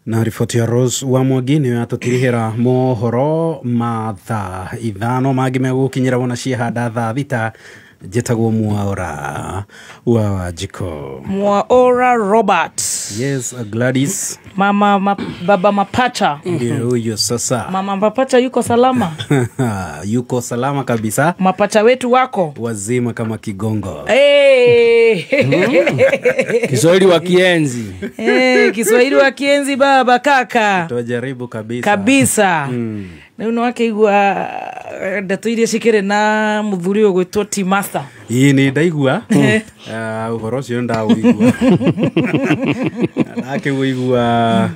Na riboti ya Rose wa Mwangi nĩyo yatũtirihĩra mohoro ma thaa 5 mangĩ megũkinyĩra wona ciehanda thaa 6. Njĩtagwo Mwaura wa Wanjikũ. Mwaura Robert. Yes, Gladys. Mama baba mapacha. Ndio huyo sasa. Mama mapacha yuko salama? Yuko salama kabisa. Mapacha wetu wako wazima kama kigongo. Hey. Kiswahili wa kienzi. Hey, Kiswahili wa kienzi baba kaka. Tujaribu kabisa. Kabisa. Nĩ wake igua ndeto iria cikĩrĩ na mũthuri ũgwĩtwo T Master. Ĩĩ nĩ ndaigua. Ũhoro ũcio ndaũigua. Ndakĩũigua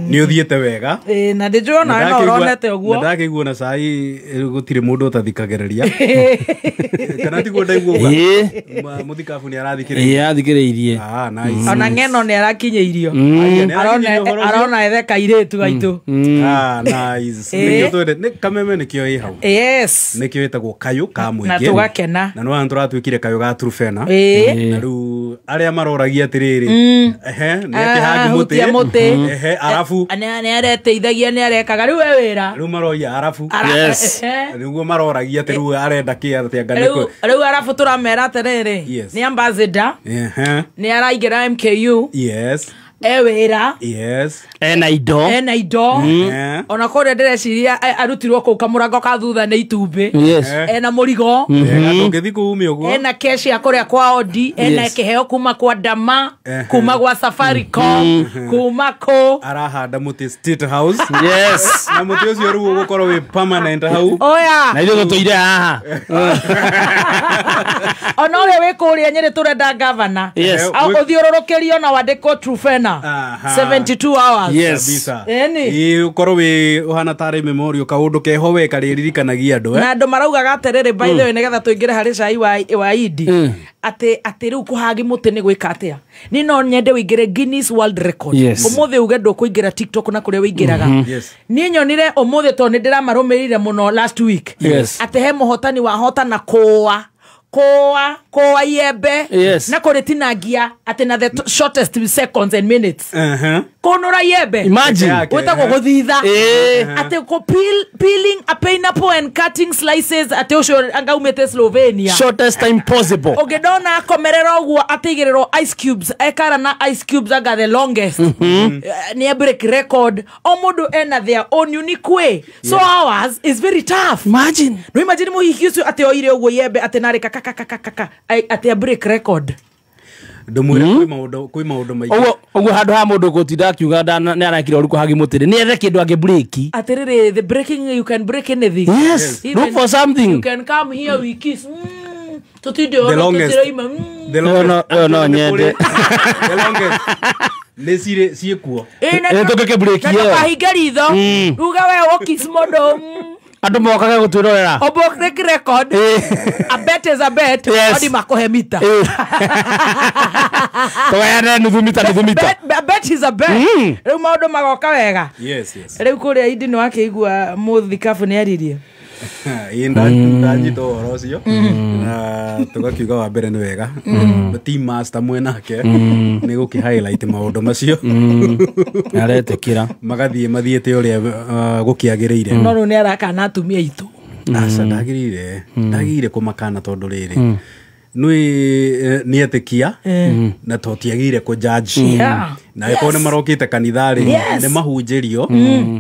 nĩ ũthiĩte wega. Ĩĩ na ndĩnjũĩ no ũronete ũguo. Na ndakĩigua na cai gũtirĩ mũndũ ũtathikagĩrĩria. Kana tiguo ndaigua ũguo. Mũthikabu nĩ arathikĩrĩirie. Ĩĩ athikĩrĩirie. Ah, nice. Ona ng'eno nĩ arakinyĩirio. Arona ethe kairĩtu gaitũ. Ah, nice. Nĩ kameme nĩkĩo ĩ hau. Yes. Nĩkĩo ĩtagwo kayũ ka mũingĩ. Na tũgakena. Na nĩ tũratuĩkire kayũ ga Trufena. Na rĩu arĩa maroragia atĩrĩrĩ. Ehe, nĩ akĩhangi mũtĩ. Ehe, arabu. Nĩ areteithagia nĩ arekaga rĩu we wĩra. Rĩu maroria arabu. Yes. Nĩguo maroragia atĩ rĩu arenda kĩ atĩ anga nĩkũ. Rĩu arabu tũramera atĩrĩrĩ. Nĩ ambassador. Ehe. Nĩ araingĩra MKU. Yes. Ewira. Yes. Ena indo. Ena indo. Ona kũrĩa ndĩreciria arutirwo kũu kamũrango ka thutha nĩ itumbĩ. Yes. Ena mũrigo. Ndũngĩthiĩ kũumia ũguo. Ena cash ya kũrĩa kwa Odi, ena kĩheo kuma kwa Dama, kuma gwa Safaricom, kuma kũ. Arahanda mũtĩ State House. Yes. Na mũtĩ ũcio rĩu ũgũkorwo wĩ permanent hau. Oya. Na ithuĩ tũtũire haha. Ona ũrĩa wĩ kũrĩa Nyĩrĩ tũrenda governor. Yes. Ũthiũrũrũkĩrio na wandĩkwo Trufena. 72 hours. Yes. Kabisa. Eni. Ĩ ukorwo wĩ ũhana tarĩ memorial kaũndũ keho we karĩririkanagia andũ Na andũ maraugaga atĩrĩrĩ, by the way, nĩgetha tũingĩre harĩ cai wa Idi. Atĩ rĩu kũhagi mũtĩ nĩ gwĩka atĩa? Niĩ no nyende ũingĩre Guinness World Record. Ũmũthĩ uge ndũkũingĩra TikTok na kũrĩa ũingĩraga. Niĩ nyonire ũmũthĩ tondũ nĩ ndĩramarũmĩrĩire mũno last week. Atĩ he mũhotani wahotana kũa koa iembe. Yes. Na kũrĩtinangia atĩ na the shortest seconds and minutes. Kũnũra iembe. Imagine. Wĩtagwo gũthitha. Atĩ kũ peeling a pineapple and cutting slices atĩ ũcio anga umĩte Slovenia. Shortest time possible. Ũngĩndona akomerera ũguo atĩ igĩrĩrwo ice cubes, ekara na ice cubes anga the longest. Nĩ break record. O mũndũ ena their own unique way. So ours is very tough. Imagine. No imagine mũhiki ũcio atĩ oire ũguo iembe atĩ narĩ kaka kaka kaka atĩ a break record. Ndũmwĩre kwĩ maũndũ maingĩ. Ũguo handũ ha mũndũ gũtinda akiuga nĩ arekire ũru kũhagi mũtĩ nĩ ethe kĩndũ angĩ break. Atĩrĩrĩ, the breaking, you can break anything. Yes. Look for something. You can come here we kiss. Tũtinde ũhoro tũtiraima. The longest. No nyende. The longest. Nĩ cirĩ ciĩkuo. Tũngĩke break ĩyo. Ndũkahinge ritho. Uga we ũkiss mũndũ. Andũ mokaga gũtwĩrorera. Obo break record. A bet is a bet. Odi makohe mita. Tũgayane nuthu mita nuthu mita. A bet is a bet. Rĩu maũndũ magoka wega. Yes, yes. Rĩu kũrĩa Idi nĩ wakĩigua mũthikabu nĩ aririe. Ĩĩ ndanyita ũhoro ũcio. Na tũgakiuga wa mbere nĩ wega. Team master mwenake nĩ gũkĩ highlight maũndũ macio. Aretĩkĩra. Magathiĩ mathiĩte ũrĩa gũkĩagĩrĩire. No rĩu nĩ arakana atumia aitũ. Aca ndagĩrĩire. Ndagĩrĩire kũmakana tondũ rĩrĩ. Nĩ nĩetĩkia na tũtiagĩrĩire kũ judge. Na angĩkorwo nĩ marokĩte kanitha rĩ nĩ mahunjĩrio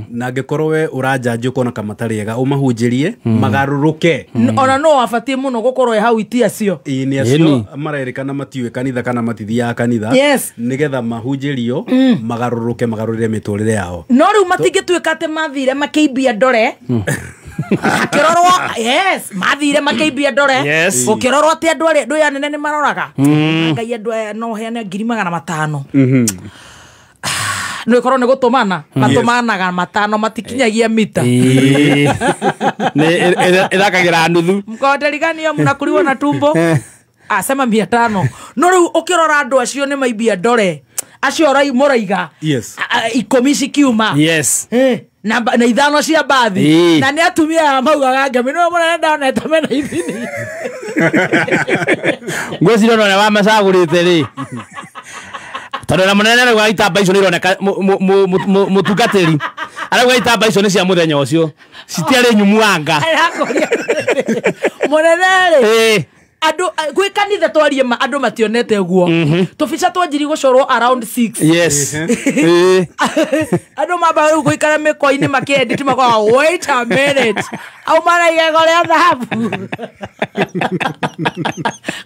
na angĩkorwo we ũranjanji ũkona ka matarĩ ega ũmahunjĩrie magarũrũke. Ona no wabatiĩ mũno gũkorwo ĩ hau iti acio. Ĩĩ nĩ acio marerĩkana matiũĩ kanitha kana matithiaga kanitha nĩgetha mahunjĩrio magarũrũke magarũrĩre mĩtũrĩre yao. No rĩu matingĩtuĩka atĩ mathire makĩimbia ndore. Akĩrorwo, yes, mathire makĩimbia ndore. Gũkĩrorwo atĩ andũ arĩa ndũya nene nĩ maroraga. Ngai andũ aya no heane 500,000. Nĩ ĩkorwo nĩ gũtũmana. Matũmanaga matano matikinyagia mita. Nĩ ĩthakagĩra nuthu. Mkonderigania mnakuriwa na tumbo. Asema 500. No rĩu ũkĩrora andũ acio nĩ maimbia ndore. Acio mũraiga. 10 cikiuma. Yes. Na 5 cia mbathi. Na nĩ atumia aya maugaga ngemi no mũnene ndonete mena ithini. Ngwĩciria ona ũrĩa wamacagũrĩte rĩ. Tondũ na mũnene arauga itamba icio nĩ ironeka mũtungatĩri arauga itamba icio nĩ cia mũthenya ũcio citiarĩ nyumu anga. Mũnene rĩ andu gwi kanitha twarie ma andu mationete guo tubica twanjiri gucorwo around 6. Yes. Andu mamba riu guikara mikoini makiedit makoga wait a minute au mara igego ria thahabu.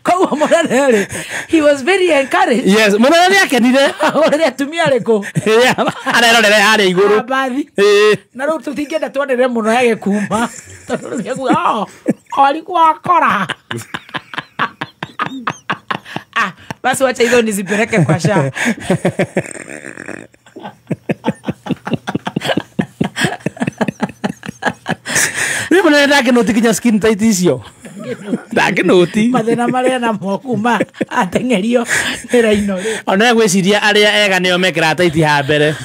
Koguo munene ri he was very encouraged. Yes, munene ni akenire urire atumia ariku arerorere haria iguru bathi na riu tutingenda twanire muno yage kuma tondu riu nĩekuga alikuwa akora. Ah, basi wacha hizo nizipeleke kwa sha. Mimi mwana ndakinoti kinya skin tight icio. Ndakinoti. Mathina maria namo kuma atengerio nĩ raino rĩ. Ona gwiciria aria ega nio mekira tight ha mbere.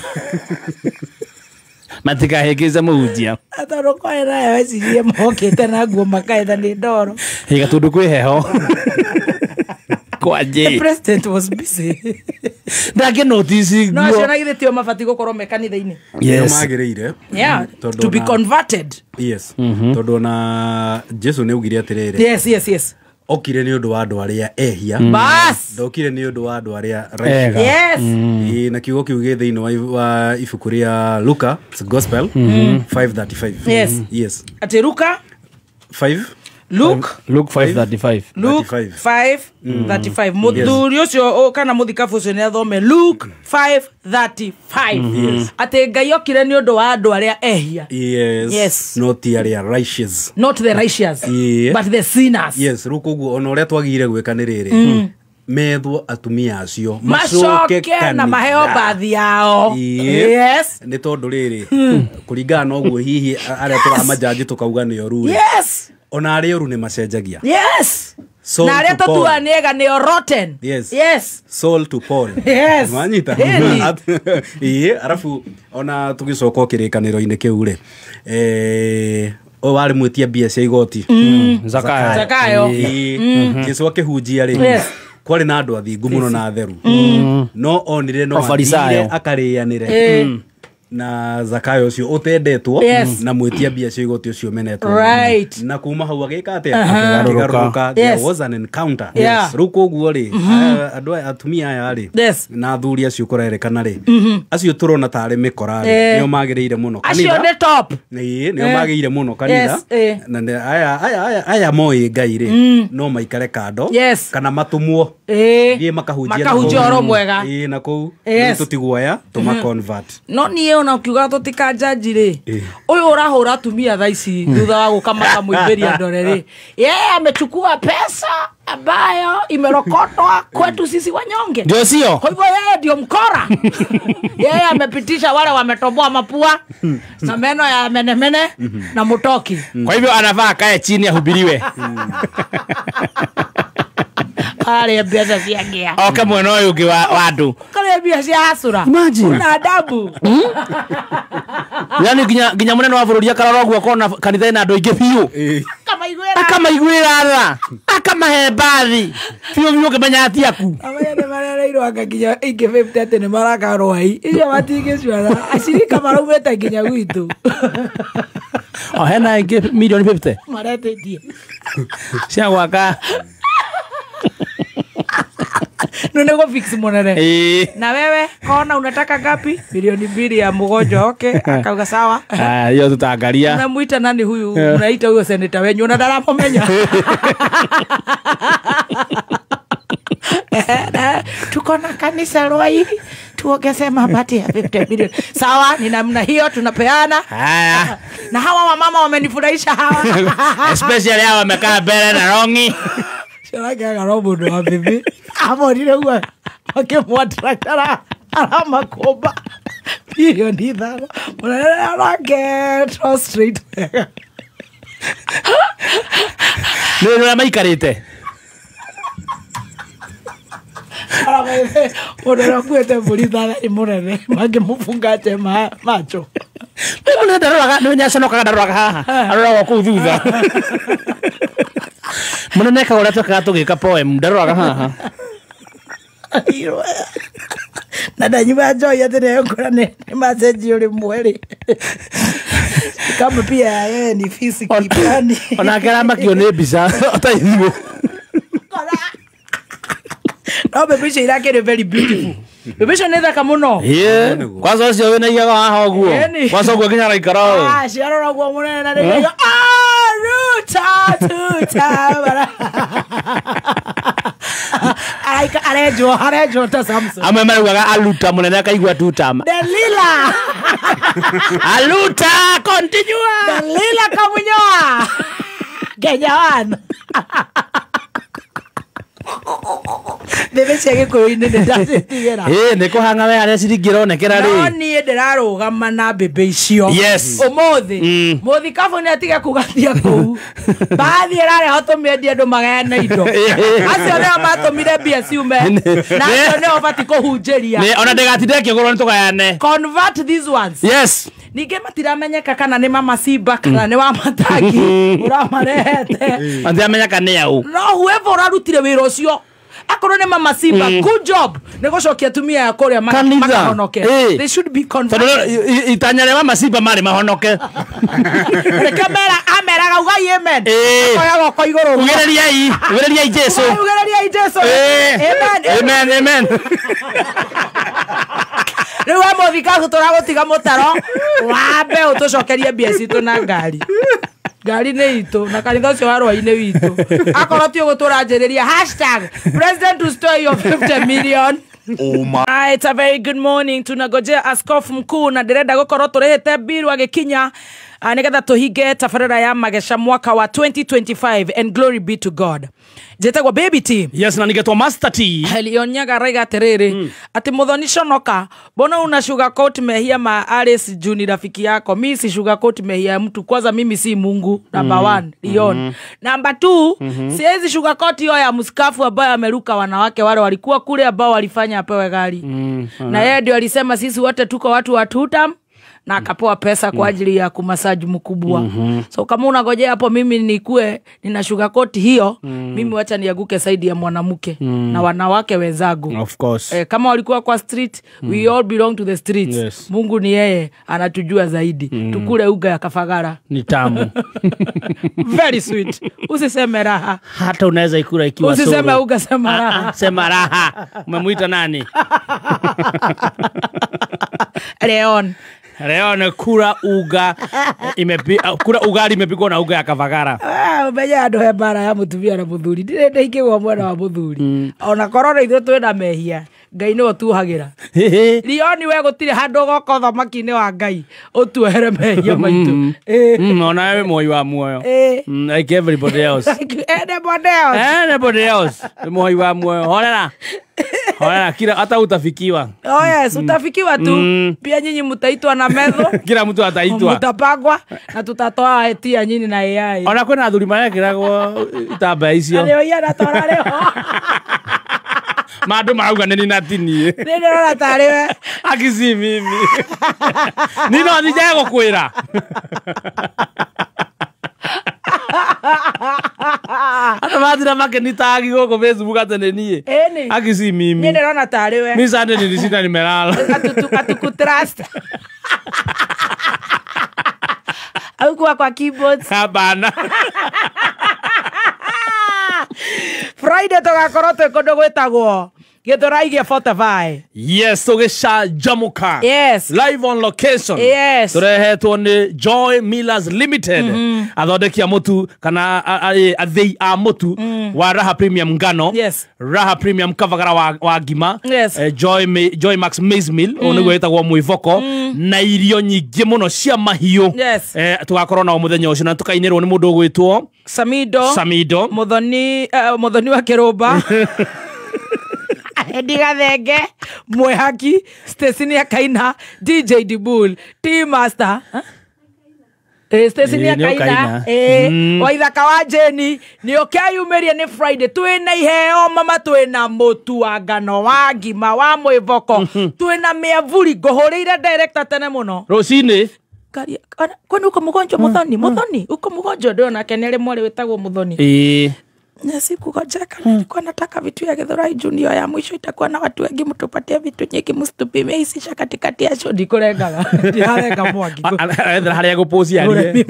Matikahĩngĩce mũhunjia. Tondũ kwĩ nayo wecirie mokĩte na nguo makaetha nĩ ndoro. Ĩga tondũ kwĩ heho. Kwaje. The president was busy. Ndakĩnotici nguo. No acio na githĩ tio mabatiĩ gũkorwo me kanitha-inĩ. Yes. Nĩmagĩrĩire. Yeah, to be converted. Yes. Tondũ ona Jesu nĩ augire atĩrĩrĩ. Yes, yes, yes. Okire nĩ ũndũ wa andũ arĩa ehia. Bas. Ndokire nĩ ũndũ wa andũ arĩa righteous. Yes. Na kiugo kĩu gĩ thĩinĩ wa ibuku rĩa Luka, it's Gospel 5:35. Yes. Yes. Ati Luka 5 Luke Luke 5:35. Luke 5:35. Muthuri ucio kana muthikabu ucio ni athome Luke 5:35. Ati Ngai okire ni undu wa andu aria ehia. Yes. Yes. Not aria righteous. Not the righteous. Yeah. But the sinners. Yes, riu koguo ona uria twagire gwika ni riri. Methwo atumia acio macoke na maheo bathi yao. Yes. Ni tondu riri kuringana na uguo hihi aria turamajanji tukauga ni oru. Yes. Ona aria oru ni macenjagia. Yes. Na aria totua ni ega ni rotten. Yes. Yes. Soul to Paul. Yes. Manyita. Ii arafu ona tugicoka kirikaniro-ini kiu ri o wari mwitia mbia cia igoti. Zakayo. Zakayo. Jesu akihunjia ri. Yes. Kwari na andu athingu muno na atheru. No onire no athire akarianire. Na Zakayo ucio utendetwo na mwitia mbia cia igoti ucio menetwo. Right. Na kuma hau agika atia akigarũrũka. There was an encounter. Yes. Riu koguo ri andu atumia aya ri na athuri acio kũrerekana ri acio turona tarĩ mĩkora ri nĩo magĩrĩire mũno kanitha. Acio nĩ top. Ĩĩ nĩo magĩrĩire mũno kanitha. Na aya aya aya moĩ Ngai ri no maikare kando kana matumwo thiĩ makahunjia makahunjia ũhoro mwega. Ĩĩ na kũu tũtiguoya tũma convert. No niĩ ona ukiuga tũtikanjanji rĩ ũyũ ũrahũra atumia thaa ici thutha wa gũka makamũimbĩria ndore rĩ yeye amechukua pesa ambayo imerokotwa kwetu sisi wanyonge. Ndio sio? Kwa hivyo yeye ndio mkora. Yeye amepitisha wale wametoboa mapua na meno ya menemene na mutoki. Kwa hivyo anafaa akae chini ahubiriwe. Kare mbeca cia ngĩa. Oke mwena ũyũ ũngĩ wa andũ. Kare mbia cia hasura. Imagine. Una adabu. Yani nginya munene wa bũrũri akarora ũguo akona kanitha ĩna andũ aingĩ biũ. Akamaiguĩra. Akamaiguĩra tha. Akamahe mbathi. Biũ biũ ũkĩmenya ati aku. Amaya nĩ marereirwo anga nginya ingĩ 50 atĩ nĩ maraka rwai. Icio matingĩciara. Acirika maraumĩte nginya gwitũ. O hena ingĩ milioni 50. Maretĩtie. Cia gwaka. No nego fix monere. Na wewe kona unataka ngapi? Milioni 2 ya mgonjwa. Okay, akauga sawa. Ah, hiyo tutaangalia. Unamuita nani huyu? Unaita huyo senator wenyu na ndaramomenya. Tuko na kanisa Rwai tuongeze mabati ya 50 million. Sawa, ni namna hiyo tunapeana. Haya. Na hawa wamama wamenifurahisha hawa. Especially hawa wamekaa mbele na rongi. Sharaga robo ndo wa bibi. Amonire guo akimwatrakara aramakomba milioni 5. Munene aragetwo straight. Nĩ ũrĩa maikarĩte. Aramaibe mũndũ ũrĩa ũkuĩte mbũri thara nĩ mũnene mangĩmũbunga macho. Mũnene ndaroraga nĩ nyaconokaga ndaroraga haha aroraga kũu thutha. Mũnene ekaga ũrĩa twekaga tũgĩka poem ndaroraga haha. Na ndanyua njohi atĩ nĩngũra nĩ macenjio rĩmwe rĩ. Kama pia yeye ni physical plani. Onake aramakio nĩ mbica ta ithuĩ. No mbembe icio irakĩrĩ very beautiful. Mbembe icio nĩ thaka mũno. Ĩĩ. Kwanza ũcio wĩna igego haha ũguo. Ĩni. Kwanza ũguo nginya araikara ũũ. Ah, ciarora ũguo mũnene na nĩkĩo. Ah, ruta tuta bara. Araika arenjwo ta Samson. Amwe maraugaga aluta mũnene akaigua tutama. Delila. Aluta continue. Delila Kamunyoa. Kenya one. Mbembe cia gĩkũyũ-inĩ nĩ ndacitigĩra. Ĩĩ nĩ kũhang'a we harĩa ciringi ĩronekera No rĩ. niĩ ndĩrarũgama na mbembe icio. Yes. Ũmũthĩ mũthikabu nĩ atige kugathia kũu. Mbathi ĩrareho tũmĩendie andũ magayane indo. Acio nĩo matũmire mbia ciume. Na acio nĩo batiĩ kũhunjĩria. Nĩ ona ndĩgatinde ĩkĩgũrwo nĩ tũgayane. Convert these ones. Yes. Ningĩ matiramenyeka kana nĩ mama Simba kana nĩ wa Matangi ũramarehete. Matiramenya nĩ aũ. No whoever ũrarutire wĩra ũcio akorwo nĩ mama Simba, good job nĩ gũcokia atumia aya kũrĩa makahonoke. They should be converted. Tondũ itanya rĩa mama Simba marĩ mahonoke. Reke mera ameraga ugai amen. Akoya goko igũrũ. Ugĩrĩriai, ugĩrĩriai Jesu. Ugĩrĩriai Jesu. Amen. Amen, amen. Rĩu we mũthikabu tũragũtiga mũtaro wambe ũtũcokerie mbia citũ na ngari. Ngari nĩ itũ na kanitha ũcio wa rwai-inĩ witũ. Akorwo ti ũguo tũranjĩrĩria hashtag president to store your 50 million. Oh my. It's a very good morning. Tunagojea askofu mkuu na ndĩrenda gũkorwo tũrĩhĩte mbiru agĩkinya nĩgetha tũhinge tabarĩra ya mageca mwaka wa 2025 and glory be to God. Njĩtagwo Baby T. Yes, na nĩgetwo Master T. Lionyaga araiga atĩrĩrĩ atĩ Muthoni conoka, mbona una sugarcoat mehia ma Alice juu ni rafiki yako. Mi si sugarcoat mehia ya mtu. Kwanza mimi si Mungu, number 1, Leon. Number 2, siwezi sugarcoat hiyo ya mskafu ambaye ameruka wanawake wale walikuwa kule ambao walifanya apewe gari. Na yeye ndio alisema sisi wote tuko watu wa tutam na akapewa pesa kwa ajili ya kumasaji mkubwa. So kama unagojea hapo mimi nikue nina sugarcoat hiyo, mimi wacha niaguke saidi ya mwanamke na wanawake wenzangu. Of course. Kama walikuwa kwa street, we all belong to the streets. Yes. Mungu ni yeye anatujua zaidi. Tukule uga ya kafagara. Ni tamu. Very sweet. Usiseme raha. Hata unaweza ikula ikiwa soro. Usiseme uga, sema raha. Sema raha. Umemuita nani? Leon. Leon kura uga kura ugali imepikwa na uga ya kavagara. Umenya andu he bara ya mutumia na muthuri. Ndirenda ingĩgwa mwena wa muthuri. Ona korwo ithuĩ twĩna mehia, Ngai nĩwe ũtuohagĩra. Leon we gũtirĩ handũ ũgoka ũthamaki-inĩ wa Ngai ũtuohere mehia maitũ. Ona wewe muoyi wa muoyo. Like everybody else. Like anybody else. Anybody else. Muoyi wa muoyo. Horera. Horera kila hata utafikiwa. Oh yes, utafikiwa tu. Pia nyinyi mtaitwa na metho. Kila mtu ataitwa. Mtapangwa na tutatoa hatia nyinyi na AI. Ona kwina athuri marekiragwo itambaya icio. Arĩo iya na tora rĩo. Mandu marauga nĩ na tinie. Nĩ ndĩrona tarĩ we. Akici mimi. Ni no njage gũkwĩra. Andũ matira makenitagi gũkũ Facebook atĩ nĩ niĩ. Ĩni. Akici mimi. Nĩ ndĩrona tarĩ we. Mi Sunday nilishinda nimelala. Atukutrust. Aukuwa kwa keyboards. Hapana. Friday tũgakorwo twĩ kũndũ gwĩtagwo Gĩthũrai gĩa 45. Yes, tũgĩcanjamũka. Yes. Live on location. Yes. Tũrehetwo nĩ Joy Millers Limited. Athondeki a mũtu kana athĩi a mũtu wa Raha Premium ngano. Yes. Raha Premium kavagara wa ngima. Yes. Joy Max Maize Meal, ũũ nĩguo ĩtagwo mwĩboko, na irio nyingĩ mũno cia mahiũ. Yes. Tũgakorwo nao mũthenya ũcio na tũkainĩrwo nĩ mũndũ ũgwĩtwo Samido. Samido. Muthoni wa Kĩrũmba. Eddie Gathenge, Mwehaki, Stacy Akaina, DJ Dibul, T Master. Stacy Akaina, Waithaka wa Jeni, nĩ ũkeyumĩrie nĩ Friday. Twĩna iheo mama, twĩna mũtu wa ngano wa ngima wa mwĩboko, twĩna mĩavuri. Ngũhũrĩire director tene mũno rũcinĩ. Kwani uko mgonjwa Muthoni? Muthoni uko mgonjwa? Ndio nake nĩ arĩ mwarĩ wĩtagwo Muthoni. Na sikugojeka, nilikuwa nataka vitu ya Githurai Junior ya mwisho itakuwa na watu wengi, mtupatie vitu nyingi, msitupime isisha katikati ya show. Ndikurengaga ndirarenga mwaki Arethera haria gupucia arie.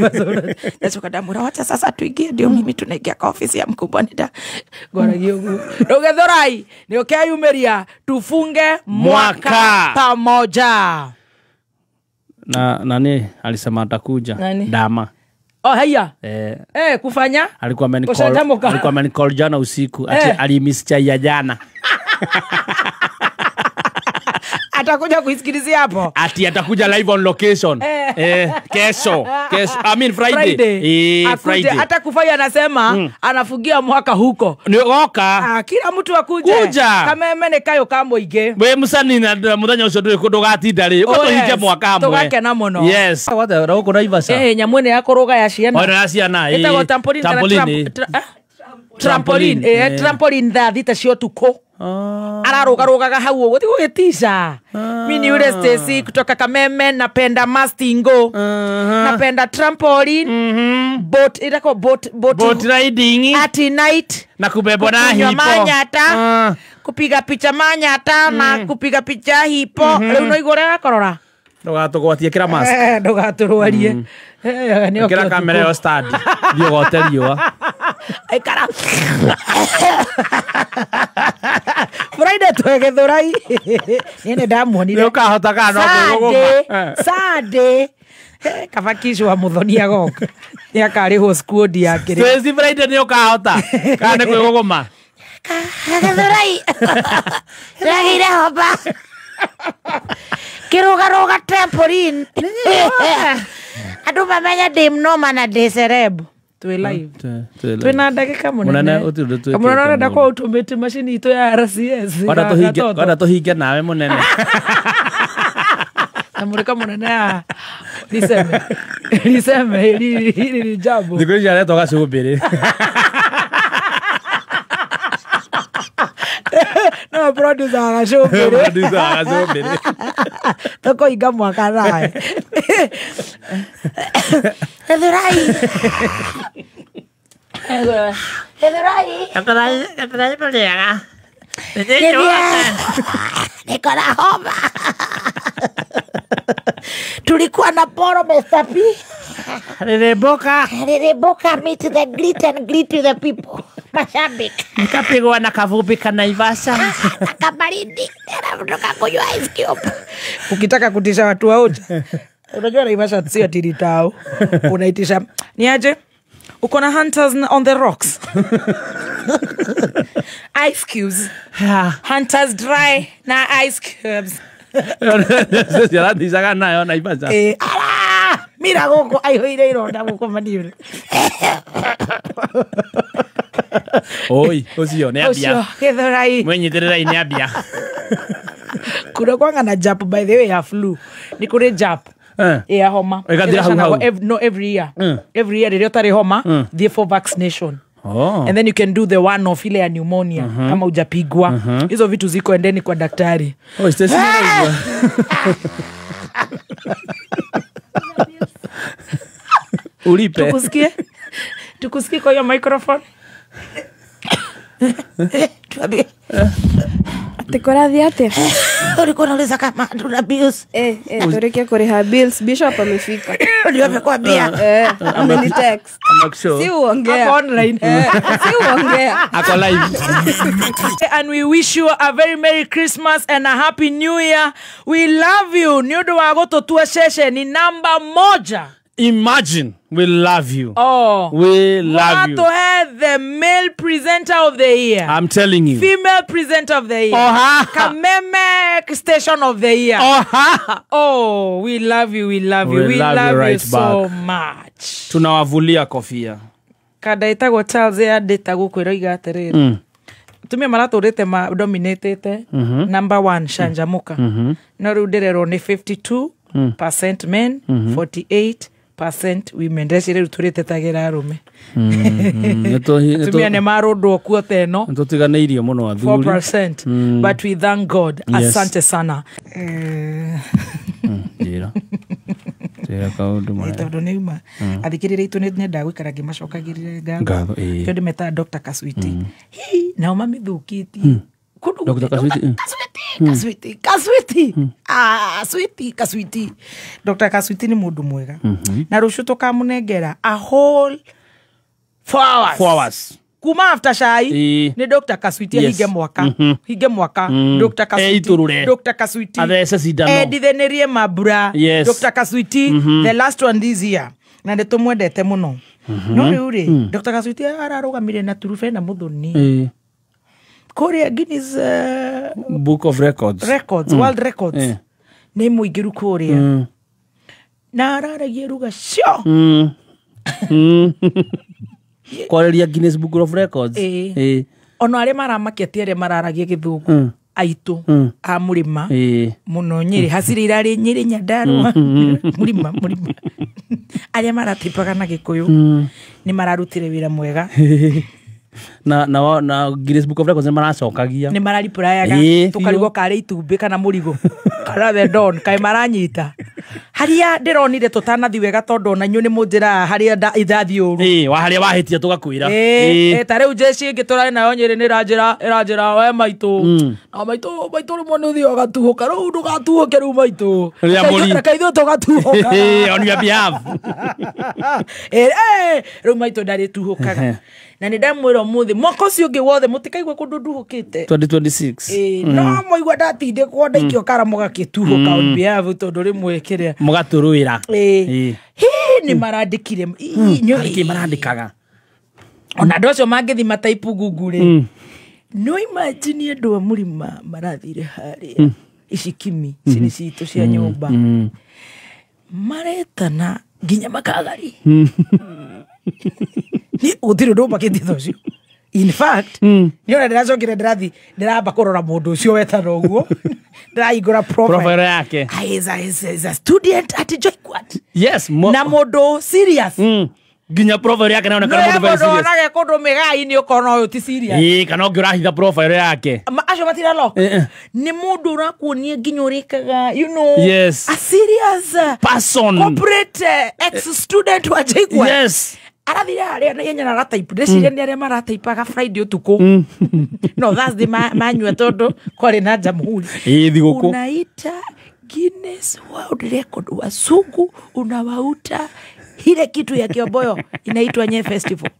Ndacoka ndamwĩra wacha sasa tuingie, ndio mimi tunaingia kwa ofisi ya mkubwa nda ngwaragia ũguo. Rĩu Githurai nĩ ũkeyumĩria tufunge mwaka pamoja. Na nani alisema atakuja? Nani? Dama. Oh, haya. Kufanya? Alikuwa amenicall jana usiku ati alimiss chai ya jana. Atakuja kuisikilizia hapo. Ati atakuja live on location. Kesho. I mean Friday. Friday. Hata kufanya anasema anafungia mwaka huko. Ni goka. Kila mtu akuje. Kameme ne kayo kambo ige. We musani na muthenya ucio nduri ndugatinda ri. Uko tuhinge mwaka hamwe. Tugakena muno. Yes. Wate roko Naivasha. Nyamũ ĩno ya kũrũga ya ciana. Ona ya ciana. Ĩtagwo trampoline. Trampoline. Trampoline thaa 3 cia ũtukũ. Ararugarugaga hau uguo tigũgĩtica. Mi ni yule Stacy kutoka Kameme, napenda mastingo. Napenda trampoline. Boat itako boat riding at night na kubebwa na hipo. Manyata. Kupiga picha manyata na kupiga picha hipo. Rĩu no igũrũ yakorora. Ndũgatũgwatie kĩra mask. Ndũgatũrwarie. Kĩra kamera yo stand. Thiĩ ũgote riũa. Aikara. Friday twĩ Githurai. Niĩ nĩ ndamuonire. Nĩ ũkahota kana no kwĩgũgũma. Sunday. Kabakisho wa Muthoni agoka. Nĩ akarĩhwo squad yake. Stacy Friday nĩ ũkahota. Kana nĩ kwĩgũgũma. Githurai. Ndagĩire homa. Kirugaruga trampoline. Andũ mamenya ndĩ mnoma na ndĩ celeb. Twĩ live. Twĩ na ndagĩka mũnene. Mũnene arenda kũ automate machine itũ ya RCS. Wanda tũhinge nawe mũnene. Na mũrĩka mũnene ya niseme. Niseme hili ni jambo. Thikũ ici aretwo gacumbĩrĩ. No producer gacumbĩrĩ. Producer gacumbĩrĩ. Tũkũhinga mwaka nawe. Githurai. Githurai. Githurai mũrĩega. Niko na homa. Tulikuwa na poro Mr. P. Ririboka. Ririboka meet the greet and greet to the people. Mashabiki. Nikapigwa na kavumbi ka Naivasha. Na kabaridi. Tena kunywa ice cube. Ukitaka kutisha watu wa Ocha. Unajua Naivasha sio tiritao. Unaitisha. Niaje? Uko na hunters on the rocks. Ice cubes. Hunters dry na ice cubes. Sasa nayo Naivasha. Ala! Mira goko aihoire ironda guko maniure. Oi, ucio nĩ ambia. Ucio Githurai. Mwenyitĩrĩrai nĩ ambia. Kuna kwanga na jab by the way ya flu. Ni kuri jab. Ya homa. No, every year. Every year rĩrĩa ũtarĩ homa, thiĩ for vaccination. And then you can do the one off ile ya pneumonia kama hujapigwa. Hizo vitu ziko, endeni kwa daktari. Oh, Stacy. Ulipe. Tukusikie? Tukusikie kwa hiyo microphone. Tuambie. Tikorathi atia? Ulikuwa unauliza kama tuna bills. Turekia kuriha bills. Bishop amefika. Ndio amekwambia. Amenitext. Si uongea. Ako online. Si uongea. Ako live. And we wish you a very Merry Christmas and a Happy New Year. We love you. Ni undu wa gututua ceceni namba 1. Imagine we love you. Oh, we love you. To have the male presenter of the year. I'm telling you. Female presenter of the year. Oh, Kameme station of the year. Oh, oh, we love you. We love you. We love you, right, so much. Tunawavulia kofia. Kada itagwo Charles ya data gukwira iga atiriri. Tumia maraturite ma dominated number 1 Shanjamuka. No riu ndirerwo ni 52% men, 48% women. Ndecire riu turĩtetagĩra arũme. Atumia nĩ marũndwo kuo ta ĩno. Nĩtũtiganĩirio mũno athuri. 4%. But we thank God. Yes. Asante sana. Njĩra. Njĩra kaũndũ maya. Tondũ nĩ uma athikĩrĩria itũ nĩ nyendaga gũikara ngĩmacokagĩrĩre Ngatho, ĩĩ. Kĩo ndĩmetaga Dr. Kaswiti. Hi, nao mamĩthũkĩtie. Kũndũ Dr. Kaswiti, Kaswiti, Kaswiti, Kaswiti. Ah, Switi, Kaswiti. Dr. Kaswiti nĩ mũndũ mwega. Na rũciũ tũkamũnengera a whole 4 hours. 4 hours. Kuma after cai Ĩĩ. nĩ Dr. Kaswiti Yes. ahinge mwaka. Hinge mwaka. Dr. Kaswiti. Eitũrũre. Dr. Kaswiti. Athece cindano. Endithanĩrie mambura. Yes. Dr. Kaswiti, the last one this year. Na nĩ tũmwendete mũno. No rĩu rĩ, Dr. Kaswiti ararũgamire na Turube na Muthoni. Ĩĩ. Kũrĩa Guinness Book of Records. Records, World Records. Eh. Nĩ mũingĩru kũrĩa. Na araragia ruga cio. Kwarĩria Guinness Book of Records. Ĩĩ. Ĩĩ. Ona arĩa maramakia ti arĩa mararagia gĩthũngũ. Aitũ a mũrĩma. Ĩĩ. Mũno Nyĩrĩ hacirĩ irarĩ Nyĩrĩ Nyandarũa. Mũrĩma mũrĩma. Arĩa maratipaga na Gĩkũyũ nĩ mararutire wĩra mwega. Na Guinness Book of Records nĩ maracokagia. Nĩ mararipurayaga Ĩĩ, tũkarigwo karĩ itumbĩ kana mũrigo kana the don kaĩ maranyita harĩa ndĩronire tũtanathi wega tondũ ona inyuĩ nĩ mũnjĩraga harĩa ithathiĩ ũru. Ĩĩ, wa harĩa wahĩtia tũgakwĩra. Ĩĩ, ta rĩu jeshi ĩngĩ tũrarĩ nayo Nyĩrĩ nĩ ĩranjĩra we maitũ. Na maitũ rĩmwe nĩ ũthiaga ũgatuhũka rĩu ndũgatuhũke rĩu maitũ. Rĩa mũri. Reke ithuĩ tũgatuhũka. Ĩĩ, on your behalf. Ĩĩ, rĩu maitũ ndarĩtuhũkaga. Na nĩ ndamwĩra ũmũthĩ mwaka ũcio ũngĩ wothe mũtikaigua kũndũ nduhũkĩte. 2026. Ĩĩ, no mũigua ndatindĩkwo ndaikio kara mũgakĩtuhũka on behalf tondũ rĩmwe kĩrĩa. Mũgatũrũĩra. Ĩĩ. Ĩĩ. Hĩ, nĩ marandĩkire. Arĩkĩ marandĩkaga. Ona andũ acio mangĩthi mataipu Google rĩ. No imagine andũ a mũrĩma marathire harĩa icikimi cini citũ cia nyũmba. Maretana nginya makagari. Ni gũtirĩ ũndũ ũmakĩtie ta ũcio. In fact, nĩ ona ndĩracokire ndĩrathi ndĩramba kũrora mũndũ ũcio wetana ũguo. Ndĩrahingũra profile. Profile yake. Is a student at JKUAT. Yes, na mũndũ serious. Nginya profile yake naona No kana mũndũ very mũndũ serious. onage kũndũ mĩgai-inĩ ũkona ũyũ ti serious. Ĩĩ, kana ũngĩ ũrahitha profile yake. Acio matira lock. Eh. Nĩ mũndũ ũrakuonia nginya ũrĩkaga, you know, Yes. a serious person. Corporate ex-student wa JKUAT. Yes. Arathire harĩa na ihenya na arataipu. Ndĩreciria nĩ arĩa marataipaga Friday ũtukũ. No, Thursday manyua tondũ kwarĩ na jamhuri. Ĩĩ, thigũkũ. Unaita Guinness World Record wazungu unawauta ile kitu ya Kiomboyo inaitwa Nye Festival.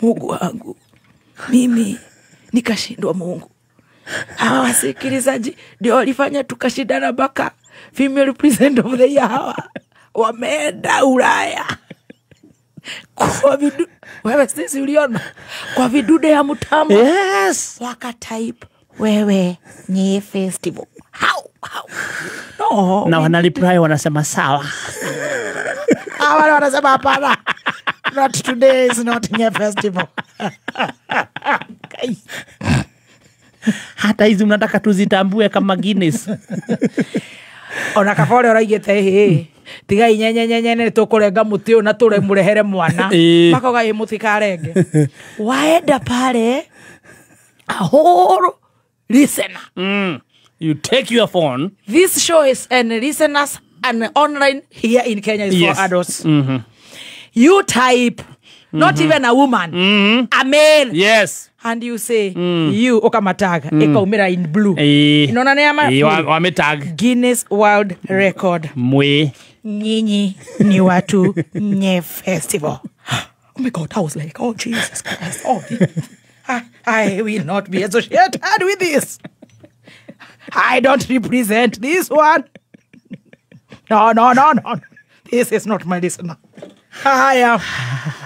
Mungu wangu. Mimi nikashindwa Mungu. Hawa wasikilizaji ndio walifanya tukashindana mpaka female president of the year hawa wameenda Ulaya. Kwa vidu, wewe sisi uliona kwa vidude ya mtambo. Yes. Wakatype wewe Nye Festival. How? No. Na wanareply wanasema sawa. Hawa wanasema hapana. Not today is not Nye Festival. Kai. Hata hizi mnataka tuzitambue kama Guinness. Ona kabore ũraigĩte hĩ. Tigai nyenyenyenye nĩ tũkũrenga mũtĩ ũyũ na tũremũrehere mwana. Makoga ĩ mũtikarenge. Waenda pale a whole listener. You take your phone. This show is and listeners and online here in Kenya is yes. for adults. You type, not even a woman, a male. Yes. And you say, you ukamataga, ikaumira in blue. Inaona ni ama wametag Guinness World Record. Mwe. Nyinyi ni watu Nye Festival. Oh my God, I was like, oh Jesus Christ. Oh, I will not be associated with this. I don't represent this one. No, no, no, no. This is not my listener. I am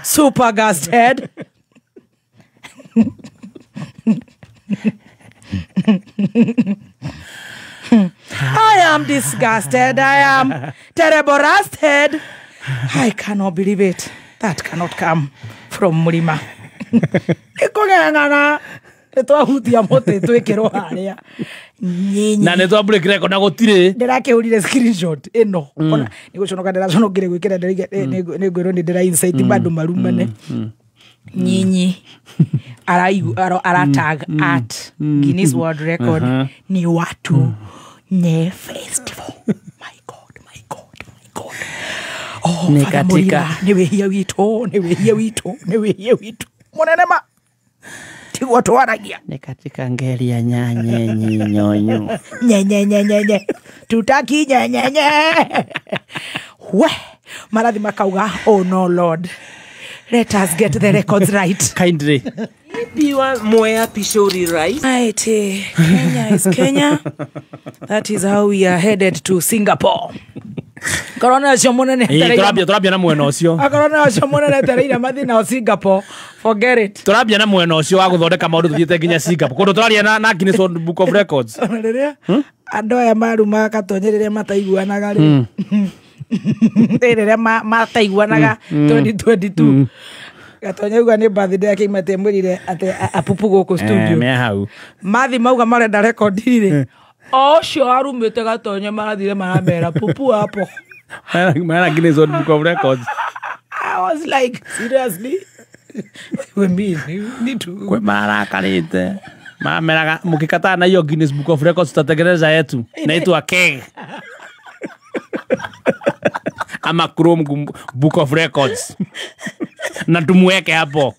super gassed head. I am disgusted. I am terrible rusted. I cannot believe it. That cannot come from Murima. Ikogengana. Nitwahutia muti twikirwo haria. Na nitwa break record na gutire. Ndirakihurire screenshot ino. Ona niguconoka ndiraconokire gwikira ningwirwo ni ndira insight bandu marumane. Nyinyi aratag at Guinness World Record ni watu Nye Festival. My God, my God, my God. Oh, Ni katika nĩ wĩhia witũ, nĩ wĩhia witũ, nĩ wĩhia witũ mũnene ma tiguo twaragia. Ni katika ngeli ya nyanye nyonyo. Nye nye nye nye nye tutaki nye nye nye. We marathi makauga, oh no Lord, let us get the records right. Kindly. Piwa Mwea Pishori rice. Right, Kenya is Kenya. That is how we are headed to Singapore. Corona cio munene turambia na mwena ucio. Corona cio munene tereire mathina o Singapore. Forget it. Turambia na mwena ucio wa guthondeka maundu tuthiete nginya Singapore. Kundu turaria na Guinness World Book of Records. Riria andu aya marumaga Gatonye riria mataiguanaga ri. Riria mataiguanaga 2022. Gatonye uga ni birthday yake imate mwirire ati apupu guku studio. Me hau. Mathi mauga marenda record ri. Ocio arumite Gatonye marathire maramera pupu hapo. Mara Guinness World Book of Records. I was like, seriously? We mean, you need to. Kwe marakarite. Mameraga mukikataa na hiyo Guinness Book of Records tutatengeneza yetu. Inaitwa Keg. Ama Chrome Book of Records. Na tumuweke hapo.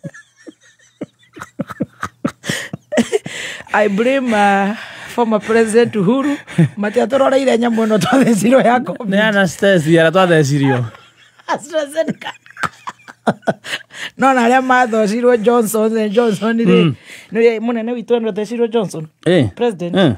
I blame former President Uhuru. Matiatororeire nyamu ĩno twathecirwo ya COVID. Nĩ Anastasia ara twathecirio. AstraZeneca. No na arĩa mathocirwo Johnson and Johnson rĩ. Nĩ mũnene witũ enothecirwo Johnson. President.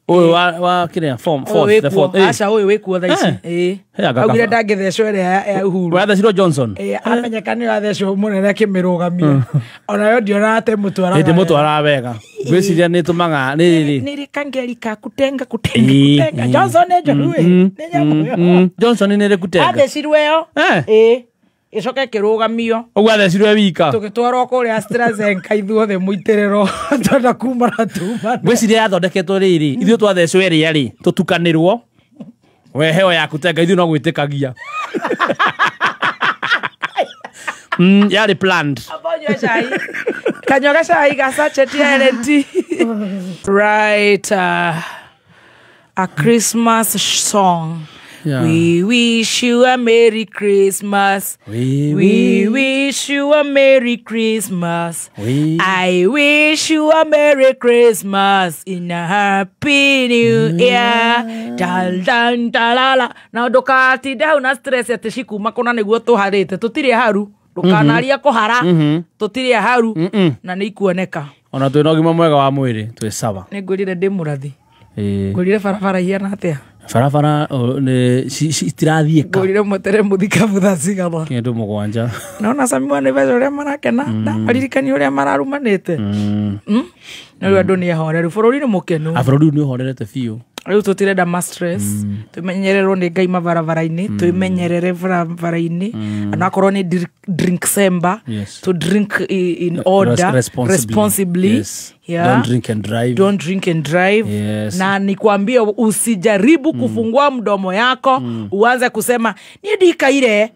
Ũyũ wa kĩrĩa form fourth the fourth. Aca ũyũ wĩkuo thaa ici. Augire ndangĩthecwo ĩrĩa ya Uhuru. Wathecirwo Johnson. Amenyeka nĩ wathecwo mũnene akĩmĩrũgamia. Onayo ndionaga atĩ mũtwaraga. Ĩndĩ mũtwaraga wega. Ngwĩciria nĩ tũmaga nĩ rĩ kangeri ka kutenga kutenga kutenga. Johnson nĩ njoru ĩ. Nĩ nyamũ ĩyo. Johnson nĩ ĩrĩ kutenga. Athecirwo ĩyo. Ĩĩ. Icoke kĩrũgamio. Ũguo athecirwo wika. Tũgĩtwarwo kũrĩa AstraZeneca ithuothe mũitĩrĩro twenda kumana tumana. Ngwĩciria yathondeketwo rĩrĩ ithuĩ twathecwo ĩrĩa rĩ tũtukanĩrwo we heo yaku tenga ithuĩ no gwĩtĩkagia. Yarĩ planned. Abonywe cai. Kanyua gacai ga sachet ya LNT. Right, a Christmas song. Yeah. We wish you a Merry Christmas. We wish you a Merry Christmas. I wish you a Merry Christmas in a Happy New Year. Dal dal dalala. Na ndũkatinde hau na stress atĩ cikuma kũna nĩguo tũharĩte. Tũtirĩ haru. Ndũkanaria kũhara. Tũtirĩ haru. Na nĩ ikuoneka. Ona twĩna ũgima mwega wa mwĩrĩ twĩ sawa. Nĩ ngwĩrire ndĩ mũrathi. Ngwĩrire barabara ihana atĩa? Barabara citirathiĩka. Ngũrire mwetere mũthikabu thaa cigana? Kĩndũ 7. Naona Sami wa Naivasha ũrĩa marakena, ndamaririkania ũrĩa mararumanĩte. Na rĩu andũ nĩ ahoreru, bũrũri nĩ mũkenu. Bũrũri nĩ ũhorerete biũ. Rĩu tũtirenda ma stress, twĩmenyererwo nĩ Ngai mabarabara-inĩ, twĩmenyerere barabara-inĩ, onakorwo nĩ drink semba, to drink in order, responsibly. Yeah. Don't drink and drive. Don't drink and drive. Yes. Na nikwambie usijaribu kufungua mdomo yako uanze kusema ni ndikaire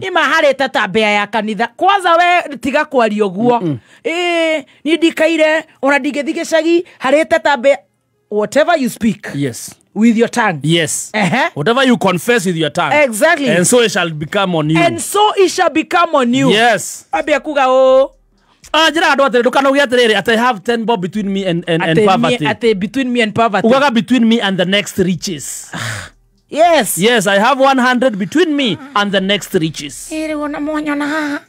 ni maharete ta mbea ya kanitha. Kwanza we tiga kwaria guo. Ni ndikaire ona ndingĩthiĩ gĩcagi harete ta mbea. Whatever you speak, yes, with your tongue, yes, whatever you confess with your tongue, exactly, and so it shall become on you, and so it shall become on you. Yes. Ambia kuga o njira andu atiri ndukanauge atiriri ati I have 10 bob between me and poverty. Ati between me and poverty. Ugaga between me and the next riches. Yes. Yes, I have 100 between me and the next riches. Iri wona mwanya na haha.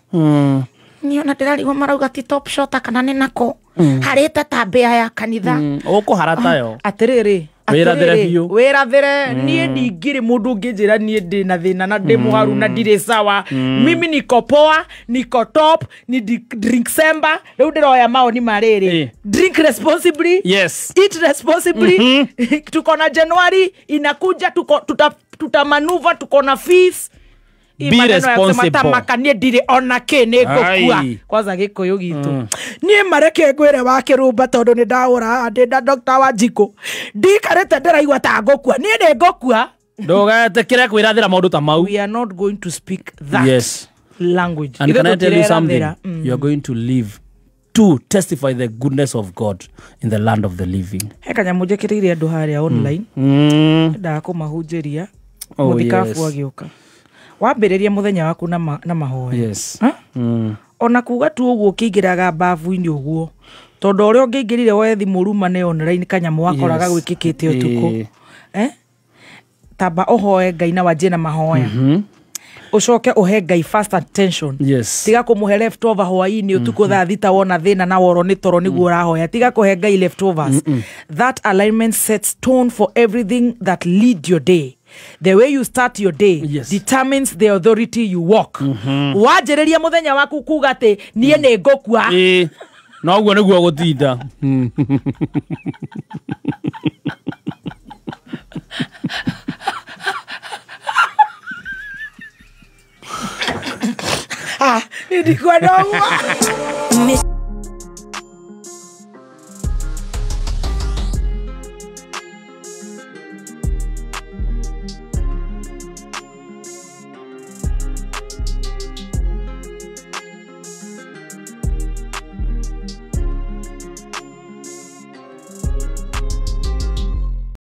Niona ndirarigwo marauga ti top shot kana nĩ nako. Harĩte ta mbĩa ya kanitha. Ũkũharata yo. Atĩrĩrĩ. Wĩrathĩre biũ. Wĩrathĩre. Niĩ ndingĩrĩ mũndũ ũngĩnjĩra niĩ ndĩ na thĩna na ndĩ mũharu na ndirĩ sawa. Mimi niko poa, niko top, ni drink semba. Rĩu ndĩroya maoni ma rĩrĩ. Drink responsibly. Yes. Eat responsibly. Tuko na January inakuja, tuko tutamanuva, tuko na fees. Be responsible. Tamakanie ndire ona kĩ nĩ ngũkua. Kwanza gĩkũyũ gitũ. Niĩ mareke ngwĩre wa kĩrũmba tondũ nĩ ndaũra ndĩ na Dr. Wanjikũ. Ndikarĩte ndĩraigua ta ngũkua. Niĩ nĩ ngũkua. Ndũgetĩkĩre kwĩrathĩra maũndũ ta mau. We are not going to speak that yes language. And can I tell you something? You are going to live to testify the goodness of God in the land of the living. He kanyamũ njĩkĩrĩire andũ harĩa online. Ndaga kũmahunjĩria. Mũthikabu agĩũka. Wambĩrĩria mũthenya waku na mahoya. Yes. Ha? Ona kuga tu ũguo ũkĩingĩraga mbabu-inĩ ũguo, tondũ ũrĩa ũngĩingĩrire woe thimũ rumane online kanyamũ wakoraga gwĩkĩkĩte ũtukũ. Eh? Tamba ũhoe Ngai na wanjie na mahoya. Ũcoke ũhe Ngai first attention. Yes. Tiga kũmũhe leftover hwaĩ-inĩ ũtukũ thaa thita wona thĩna na woro nĩ toro nĩguo ũrahoya. Tiga kũhe Ngai leftovers. That alignment sets tone for everything that lead your day. The way you start your day determines the authority you walk. Wanjĩrĩria mũthenya waku kuga atĩ niĩ nĩ ngũkua. Ĩĩ. Na ũguo nĩguo gũtinda. Ah, nĩ ndikwenda ũguo.